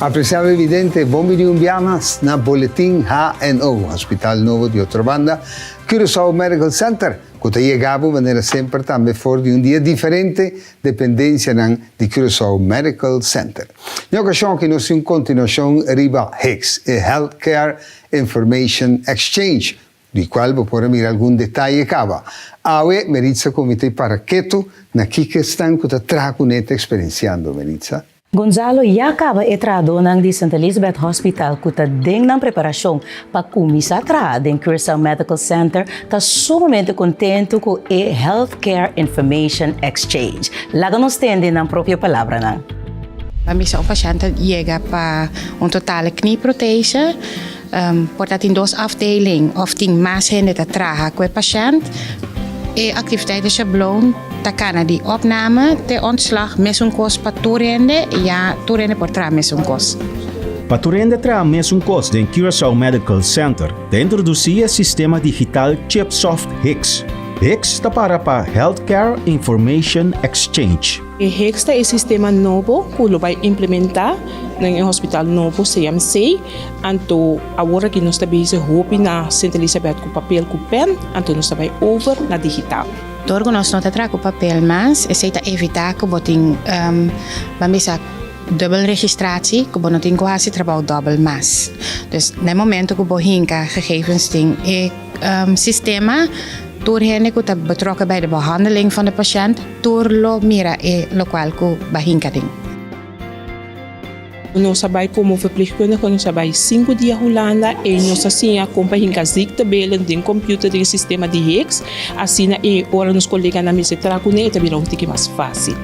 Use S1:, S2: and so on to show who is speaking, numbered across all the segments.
S1: Apresiado vidente, bon bini un bia mas na Boletin HNO, Hospital Nobo di Otrobanda, Curaçao Medical Center, ku ta yega bo manera semper tambe for di un dia diferente dependensianan di Curaçao Medical Center. Den okashon aki nos tin un kontinuashon riba HIX, e Healthcare Information Exchange, di kual bo por a mira algun detaye kaba. Awe, Meritza ku mi ta para ketu na kiko esnan ku ta traha kuné ta eksperensiando, Meritza.
S2: Gonzalo ya kaba e trahadónan di Sint Elisabeth Hospital ku ta den nan preparashon pa kuminsá traha den Curaçao Medical Center ta sumamente kontentu ku e Healthcare Information Exchange. Laga nos tende nan propio palabranan.
S3: A misa un pashènt ta yega pa un totale knieprothese. Por ta tin dos afdeling òf tin mas hende ta traha ku e pashènt. E aktividat di shabloon ta kana di opname te ontslag mesun kos pa tur hende i ya tur hende por traha mesun kos.
S4: Pa tur hende traha mesun kos den Curaçao Medical Center ta introdusí e sistema digital Chipsoft HIX. HIX ta para pa Healthcare Information Exchange.
S5: E HIX ta e sistema nobo ku lo bai implementá den e hospital nobo CMC. Anto awor aki nos ta bezig hopi na Sint Elisabeth ku papel ku pen, anto nos ta bai over na digital.
S3: Dor ku nos no ta traha ku papel mas, esei ta evitá ku bo tin, ban bisa, dubbel registratie, ku bo no tin ku hasi trabou dòbel mas. Dus na e momento ku bo hinka gegevens den e sistema, tur hende ku ta betrokken bij de behandeling van de pashènt, tur lo mira e lokual ku bo a hinka den.
S5: Nos a bai komo verpleegkundige, nos a bai sinku dia Hulanda i nos a siña kon pa hinka ziektebeelden den computer den sistema di HIX. Asina e ora nos koleganan mester traha kuné e ta bira un tiki mas fásil.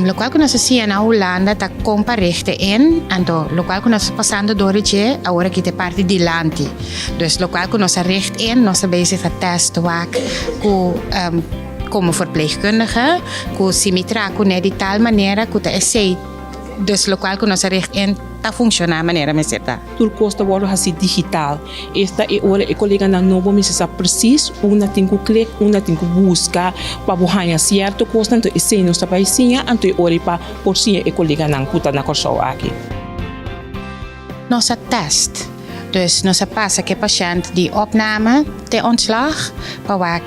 S3: Lokual ku nos a siña na Hulanda ta kon pa richten in, anto lokual ku nos ta pasando dor di dje awor aki ta e parti dilanti. Dus lokual ku nos a richt in, nos ta bezig ta test wak ku komo verpleegkundige ku si mi traha kuné di tal manera ku ta esei. Dus lokual ku nos a richt in ta funshoná manera mester ta.
S5: Tur kos ta wòrdu hasi digital. Esta e ora e koleganan nobo mester sa presis unda tin ku klik, unda tin ku buska pa bo haña sierto kosnan. Anto esei nos ta bai siña, anto e ora ei pa por siña e koleganan ku ta na Kòrsou aki.
S3: Nos a tèst, dus nos a pasa ku e pashènt di opname te ontslag pa wak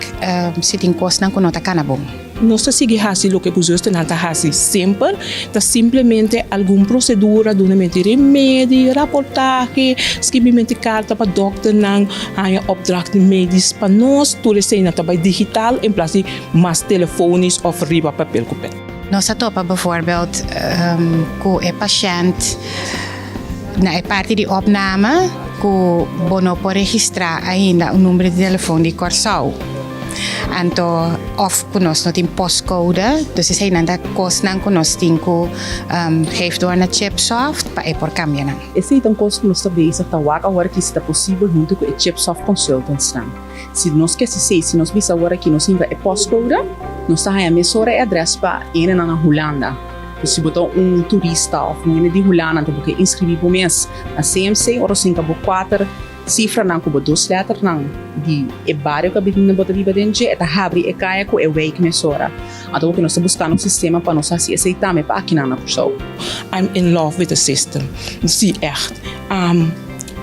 S3: si tin kosnan ku no ta kana bon.
S5: Nos ta sigui hasi loke ku zusternan ta hasi semper, ta simplemente algun prosedura, dunamento di remedi, raportahe, skibimento di karta pa dòkternan, haña opdracht medis pa nos, tur eseinan ta bai digital en plas di mas telefonisch òf riba papel ku pen.
S3: Nos a topa bijvoorbeeld ku e pashènt na e parti di opname ku bo no por registrá ainda un number di telefon di Kòrsou. Anto òf ku nos no tin postcode, dus eseinan ta kosnan ku nos tin ku geef door na Chipsoft pa e por kambia nan.
S6: Esei ta un kos ku nos ta bezig ta wak awor aki si ta posibel huntu ku e Chipsoft consultantsnan. Si nos ke hasi si nos bisa awor aki nos hinka e postcode, nos ta haña mesora e adrès pa hendenan na Hulanda. Dus si bo ta un turista òf un hende di Hulanda anto bo ke inskribí bo mes na CMC, ora nos hinka bo kuater sifranan ku bo dos lèternan di e bario ku bo ta biba den dje, e ta habri e kaya ku e wijk mesora. Anto ku nos ta buskando un sistema pa nos hasi esei tambe pa akinan na Kòrsou.
S5: I'm in love with the system. Sí, ègt.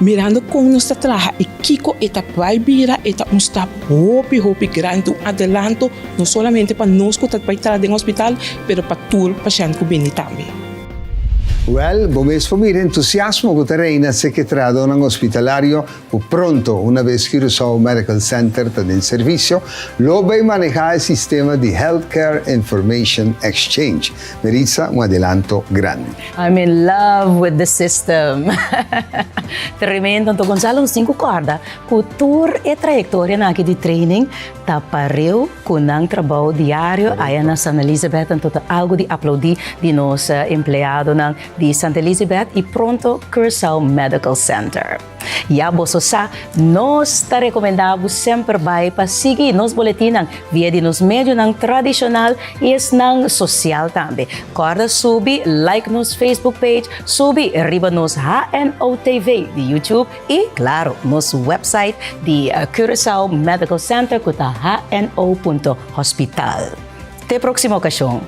S5: Mirando kon nos ta traha i kiko e ta bai bira, e ta un stap hopi, hopi grandi, un adelanto, no solamente pa nos ku ta bai traha den hospital, pero pa tur pashènt ku bini tambe.
S1: Wèl, bo mes por mira entusiasmo ku ta reina serka e trahadónan hospitalario ku pronto, una bes Curaçao Medical Center ta den servisio, lo bai manehá e sistema di Healthcare Information Exchange. Meritza, un adelanto grandi.
S2: I'm in love with the system. Tremendo. Anto Gonzalo nos tin ku kòrda ku tur e trayektorianan aki di training ta pareu ku nan trabou diario aya na Santa Elizabeth. Anto ta algu di aplaudí di nos empleadonan di Santa Elizabeth i pronto Curaçao Medical Center. Ya boso sa, nos ta rekomendá bo semper bai pa sigui nos boletinnan via di nos medionan tradishonal i esnan sosial tambe. Kòrda subi like nos Facebook page, subi riba nos HNOTV di YouTube i klaro nos website di Curaçao Medical Center ku ta hno.hospital. Te próksimo okashon!